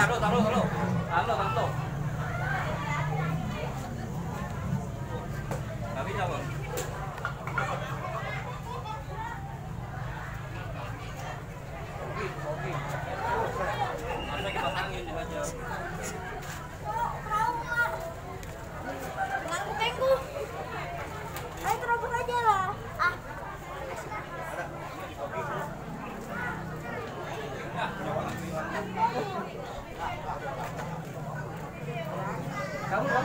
Taruh. Nggak bisa, Bang. Oke. Harusnya kita pasangin di baja. Ayo terobos aja lah. Kabur.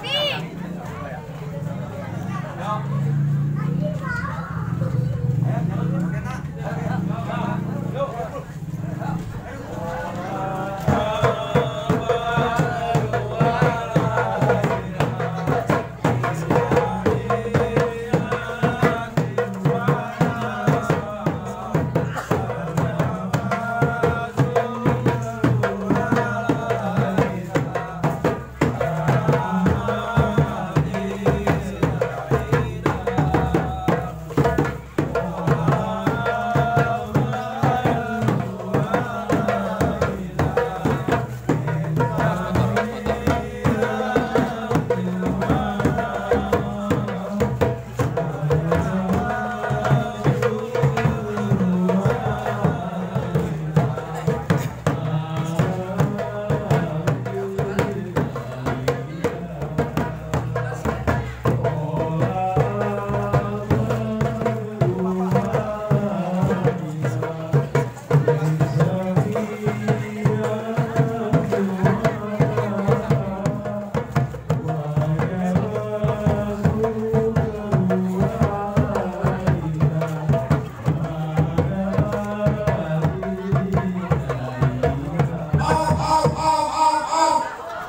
Nih.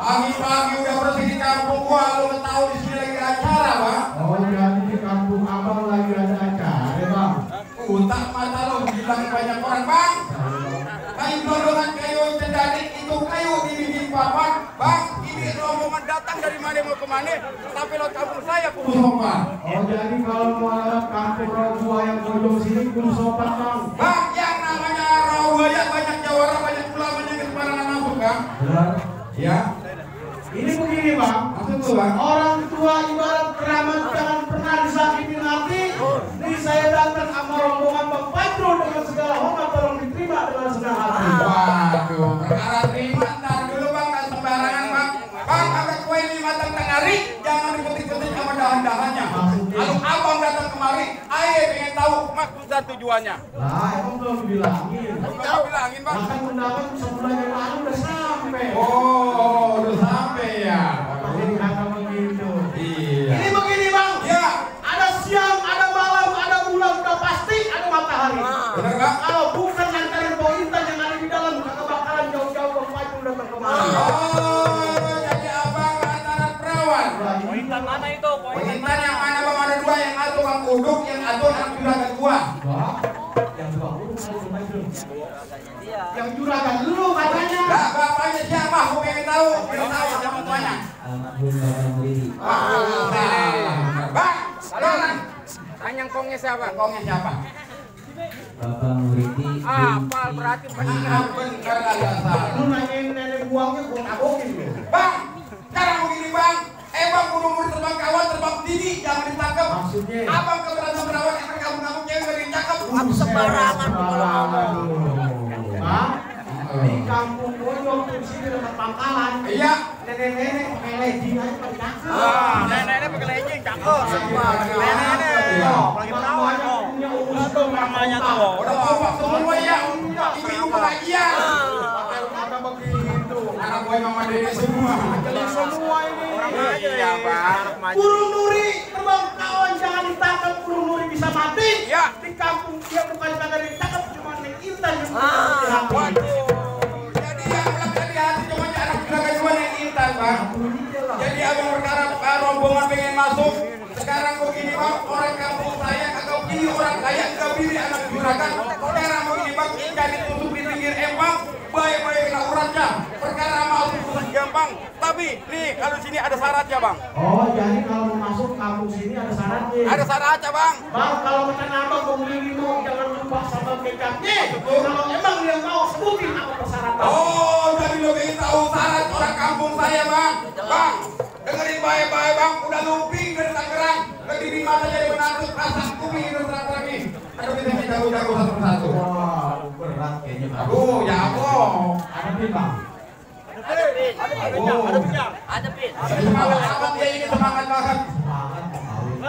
Pagi-pagi udah bersih di kampung gua, lu tahu di sini lagi acara, Bang? Oh, jadi di kampung abang lagi ada acara, Bang? Tak mata lo, bilang banyak orang, Bang. Kayu gelondongan, kayu cendanik, itu kayu dibikin papan. Bang, ini rombongan datang dari mana mau kemana, tapi lo kampung saya kudu sopan. Oh, jadi kalau mau lewat kampung Rawa yang bojong sini kudu sopan, Bang? Bang, yang namanya Rawa ya banyak jawara, banyak ulama yang sembarangan masuk, Bang. Benar. Ya. Ini begini, Bang. Maksud tuh, Bang? Orang tua ibarat keramat jangan pernah disakitin hati. Nih saya datang sama rombongan Bang Fajro dengan segala hormat, tolong diterima dengan senang hati. Waduh, perkara terima, ntar dulu Bang, gak sembarangan, Bang. Bang, agak kue ini matang tengah hari, jangan dipetik-petik sama dahan-dahannya. Kalau abang datang kemari, ayo pengen tahu maksud dan tujuannya. Lah, emang belum bilangin. Belum bilangin, Bang. Bahkan undangan sebulan yang lalu udah sampai. Oh, udah sampai ya. Jadi kata begitu. Iya. Ini begini, Bang. Ya, Ada siang, ada malam, ada bulan, udah pasti ada matahari. benar Bang? Kalau bukan nganterin Bang Intan yang ada di dalam, kagak bakalan jauh-jauh Bang Fajro datang kemari. Oh, jadi abang antara perawan. Pointan mana itu? Pointan yang mana Bang? Ada dua, yang satu Bang Uduk, yang satu anak juragan gua. Wah, yang dua urus Bang Fajro. Yang juragan dulu katanya. Lah, bapaknya siapa? Aku pengen tahu. Pengen tahu siapa tuanya. Bang, salam. Tanya kongnya siapa? Kongnya siapa? Bapak Muriti. Apal berarti benar kagak salah. Lu nanyain nenek buangnya gua tabokin lu. Bang, sekarang begini Bang. Bang umur terbang kawan, terbang tinggi, jangan ditangkap. Maksudnya? Abang keberatan merawat yang kamu cewek gak dicakap. Aku sembarangan kalau ngomong. Bang, di kampung Bojong di sini dekat pangkalan. Iya. Nenek-nenek pakai legging aja pakai cakep. Nenek pakai legging cakep. Nenek. Lagi perawan. Itu namanya tuh. Udah bapak semua ya. Ibu pengajian. Kata begitu. Anak gue mama dede semua. Jadi semua ini. Iya, Bang. Burung nuri terbang kawan jangan ditangkap, burung nuri bisa mati. Ya. Di kampung dia bukan kagak ditangkap, cuma Neng Intan yang mati. Waduh. Jadi yang melekat di hati cuma anak juragan gua yang Intan, Bang. Jadi abang berharap rombongan pengen masuk. Sekarang begini Bang, orang kampung saya kagak begini, orang kaya kagak begini anak juragan. Sekarang begini Bang, jadi tutup di pinggir empang, baik-baik kena uratnya. Perkara masuk gampang. Tapi nih kalau sini ada syaratnya Bang. Oh, jadi kalau mau masuk kampung sini ada syaratnya. Ada syaratnya Bang. Bang, kalau makan abang mau beli limau jangan lupa sambal kecapnya. Kalau emang dia mau sebutin apa persyaratan. baik bang, udah luping dari Tangerang, lagi di mata jadi menantu rasa kuping itu lagi. Aduh kita jago-jago satu persatu. Wah, berat kayaknya. Aduh, jago. Hadapin bang. Ada pin. Semangat banget ya ini, semangat banget. Semangat kawin.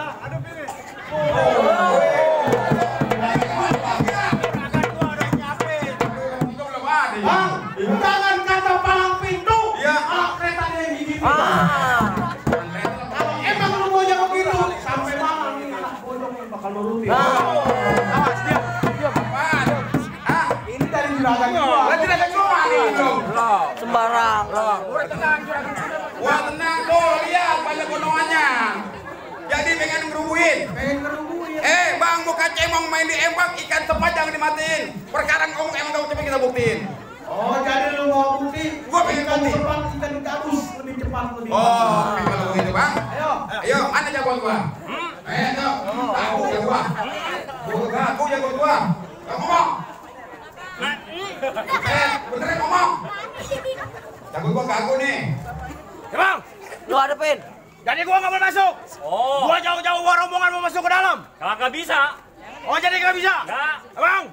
Bang, jangan kata palang pintu. Iya. Kalau kereta yang gigit. Kalau emang lu mau jago gitu, sampai malam nih anak bodong yang bakal nurutin. Awas diam. Ini dari juragan gua. Berarti ada gua nih dong. Sembarang. Wah tenang tuh, lihat banyak gunungannya. Jadi pengen ngerubuhin. Bang, bukan cemong main di embak, ikan sepajang dimatiin. Perkara ngomong emang gak coba kita buktiin. Oh, jadi lu mau bukti? Gua pengen ikan bukti. cepat, ikan gabus lebih cepat lebih. Oh, kalau begitu bang. Ayo. Mana jagoan gua? Ayo, aku jagoan. Aku jagoan gua. Gak ngomong. Beneran ngomong. Jagoan gua gagu nih. Ya bang, lu hadapin. Jadi gua nggak boleh masuk. Oh, Gua jauh-jauh gua rombongan mau masuk ke dalam. kagak bisa. Oh jadi nggak bisa? Nggak. Bang,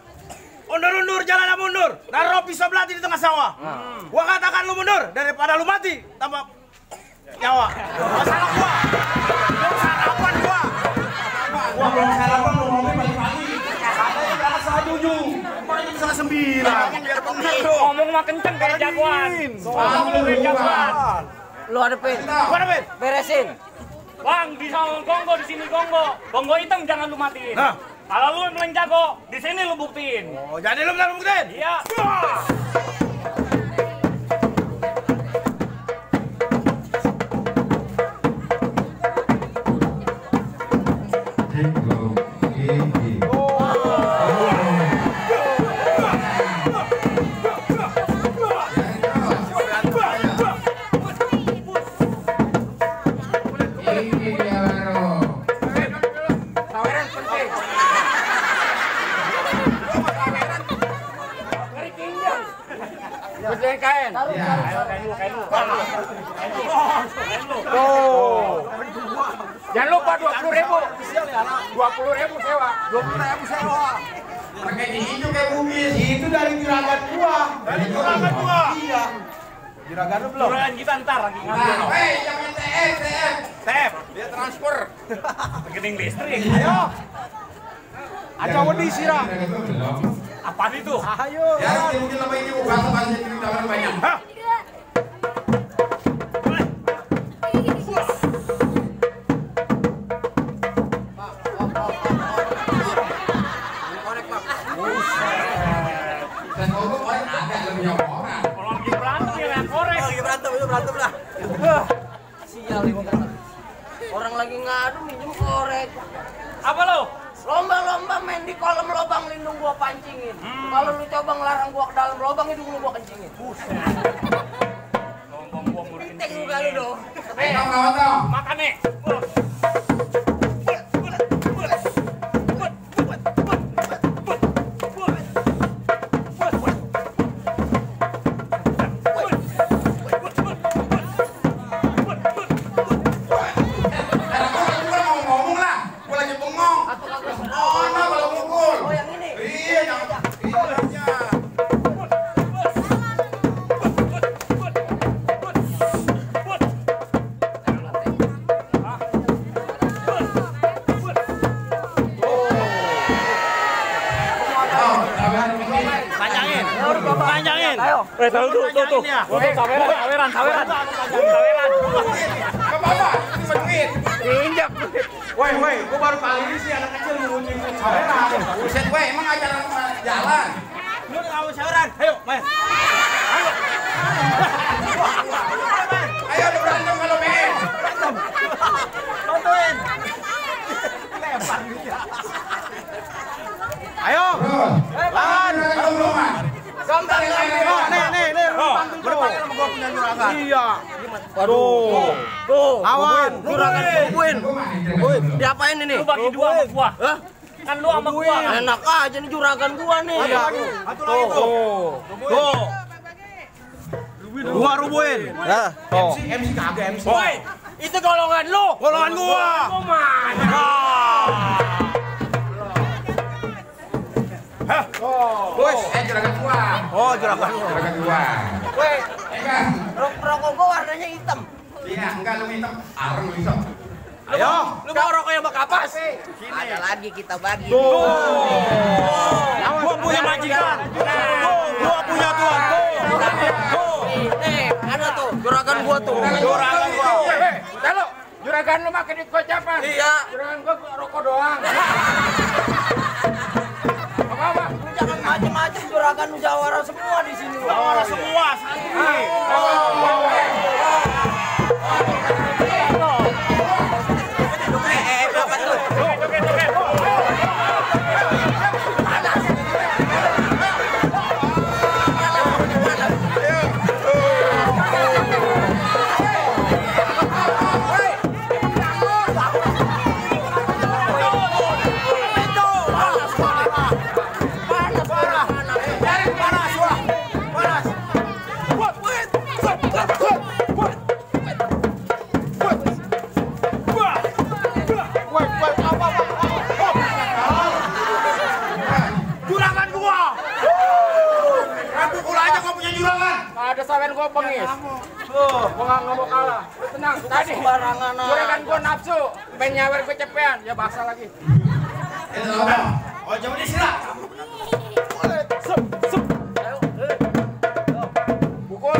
undur-undur, jalan mundur. Naruh pisau belati di tengah sawah. Gua katakan lu mundur daripada lu mati tanpa nyawa. Masalah gua. Belum sarapan gua. Gua belum sarapan lu ngomong pagi-pagi. Katanya berangkat setengah 7. Kemarin jam setengah 9. Biar bener dong. Ngomong mah kenceng kayak jagoan. Ngomong lu kayak jagoan. Lu hadapin. Gua hadapin. Beresin. Bang, di sana gonggo, di sini gonggo. Gonggo hitam jangan lu matiin. Nah. Kalau lu yang paling jago, di sini lu buktiin. Oh jadi lu benar buktiin? Iya. Kain. Jangan lupa 20.000. 20.000 sewa. 20.000 sewa. Pakai hijau kayak bugis. Itu dari juragan gua. Dari juragan gua. Iya. Juragan lu belum? Juragan kita ntar lagi ngambil. Nah, jangan TF. Tep. Dia transfer. Rekening listrik. Ayo. Aja wedi sirah. Apaan itu? Ayo. Ya, mungkin lebih ini bukan sebanyak ini tawaran banyak. Hah? Dan ngomong orang ada lebih banyak orang. Kalau lagi berantem ya lihat korek. Lagi berantem lah. Sial nih orang lagi ngadu minjem korek. Apa lo? Lomba-lomba main di kolam lubang lindung gua pancingin. Kalau lu coba ngelarang gua ke dalam lubang itu gua kencingin. Lombang gua murid Penting lu kali dong. Ayo kawan tau. Makan nih. Ngomong lah. Gua lagi bengong. Oh, nah kalau mukul. Oh yang ini. Iya, jangan. Iya. Panjangin. Ayo. Tuh. Saweran. Gak apa-apa, ini berduit. Diinjak. Woi, gua baru kali ini sih anak kecil ngurusin saweran. Buset, weh, emang acara jalan. Lu enggak mau saweran. Ayo, main. Ayo udah berantem kalau pengen. Tontonin. Lempar dia. Ayo. Lan, rombongan. Gambar nih. Nih. Berdepan sama gua punya juragan. Iya. Waduh. Tuh. Lawan. Juragan kubuin. Diapain ini? Lu bagi dua sama gua. Hah? Kan lu sama gua. Enak aja nih juragan gua nih. Iya. Tuh. Gua rubuhin. Nah, MC kagak MC. Woi, Itu golongan lu. Golongan gua. Hah? Bos, juragan gua. Oh, juragan lu. Juragan gua. Weh, Enggak. rokok gua warnanya hitam. Iya, enggak lu hitam. Areng lu hitam. Ayo, lu mau rokok yang bakapas? Ada lagi kita bagi. Gua punya majikan. Gua punya tuan. Ada tuh, juragan gua tuh. Juragan gua. Halo, juragan lu makan duit gocapan. Iya. Juragan gua rokok doang. Apa? Jangan macem-macem, juragan jawara semua di sini. Jawara semua. Ada sawen gua pengis. Gua nggak mau kalah. Tenang, tadi. Barangan. Juragan gua nafsu, pengen nyawer gua cepean, ya basah lagi. Oh, jauh di sini. Pukul.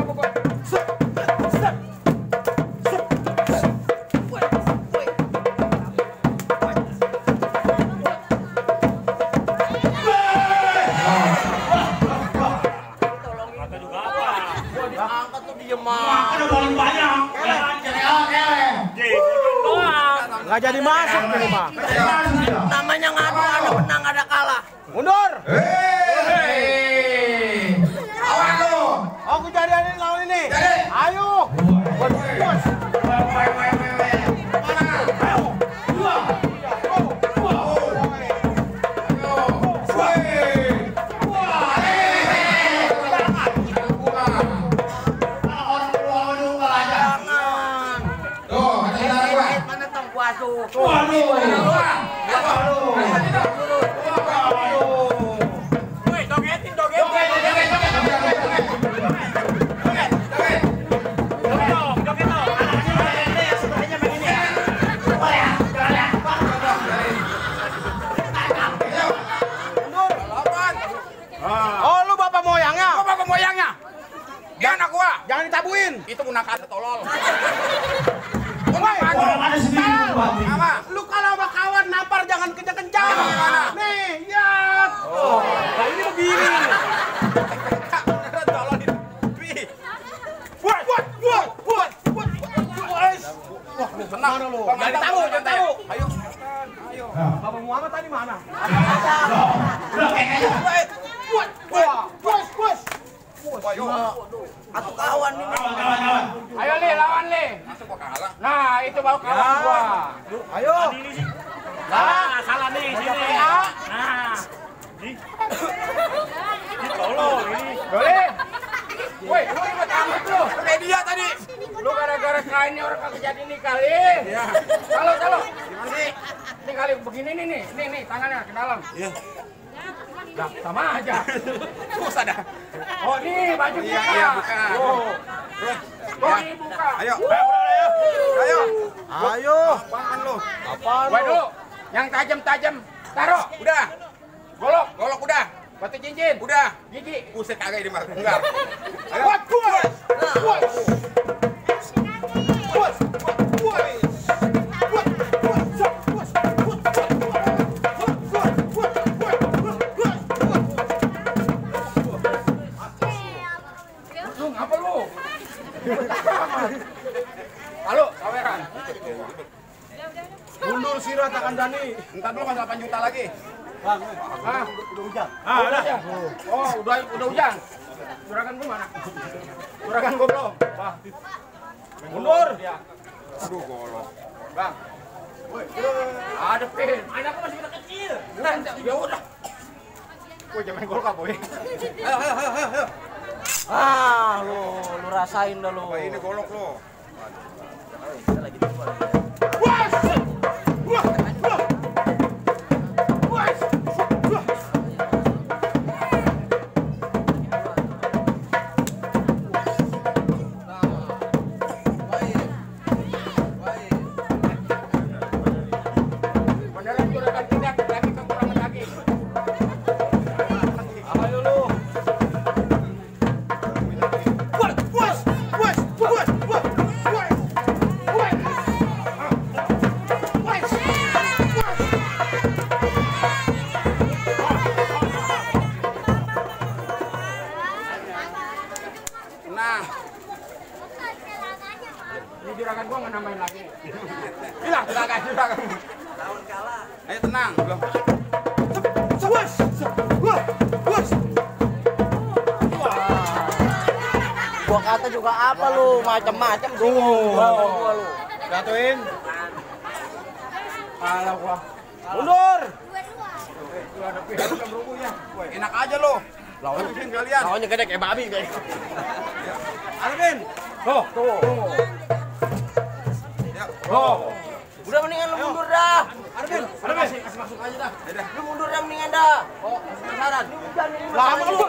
Angkat tuh diem Ada paling banyak. Nggak jadi masuk nih, Pak. namanya ngadu, ada menang, ada kalah. Mundur. Awan lu. Aku jadi ini lawan ini. Ayo. Mana tong kuasu? Oh, lu bapak moyangnya. Gua bapak moyangnya. Dia anak gua. Jangan ditabuin. Itu gunakan tolol. Ada sedikit bupati. Apa? Lu kalau sama kawan nampar jangan kencang-kencang. Nih, lihat. Oh, nah ini begini. Tololin. Buat. Wah, tenang lu. Jangan tahu, jangan tahu. Ayo. Bapak Muhammad tadi mana? Atau kawan ini. Ayo Li, lawan Li. Masuk gua kalah. Nah, itu baru kawan gua. Ayo. Salah nih sini. Nah. Ini tolong ini. Boleh. Woi, lu ribet amat lu. Kayak dia tadi. Lu gara-gara kain ini orang kagak jadi nih kali. Iya. Halo. Gimana sih? Ini kali begini nih. Nih, tangannya ke dalam. Iya. Nah, sama aja. Susah dah. Oh, nih baju buka. Iya, buka. Oh, ini buka. Ayo. Apaan lu? Woi dulu. Yang tajam-tajam taruh. Udah. Golok udah. Batu cincin. Udah. Gigi. Buset kagak ini mah. Enggak. Ayo. Lu ngapa lu? Halo, kaweran. Mundur sirat akan Dani. Entar dulu kan 8 juta lagi. Bang, Hah? udah hujan. Udah ya? Oh, udah hujan. Juragan gua mana? Juragan gua belum. Wah. Mundur. Aduh, golok. Bang. Ada pin. Anakku masih kecil. Nah, ya udah. Gua jangan golok boy. Ayo. Ah, lu rasain dah lu. Ini golok lo. Kita lagi Nah, ini juragan gua nggak nambahin lagi. Hilang juragan. Ayo tenang, belum. Gua kata juga apa lu, macam-macam bingung. Gua lu. Jatuhin. Malah gua. Mundur. Enak aja lo. Lawanin kalian. Lawannya gede kayak babi kayak. Arvin. Tuh. Udah mendingan lu mundur dah. Arvin. Kasih masuk aja dah. Lu mundur dah mendingan dah. Oh, penasaran. Lama lu.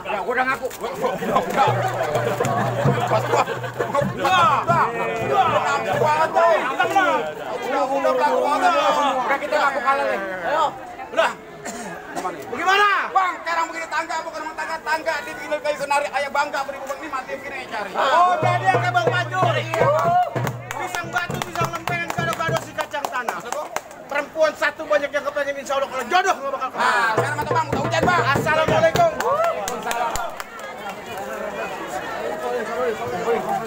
Ya, gua udah ngaku. Udah kita ngaku kalah nih. Ayo. Udah. Bagaimana? Bang, sekarang begini tangga bukan rumah tangga di pinggir kayu kenari kayak bangga beribu bang ini mati begini cari. Oh, jadi yang kayak Bang Pajur. Pisang batu, pisang lempengan, gado-gado si kacang tanah. Perempuan satu banyak yang kepengen, insya Allah kalau jodoh nggak bakal kalah. Nah, sekarang mata bang, udah hujan bang. Assalamualaikum. Belum, sorry.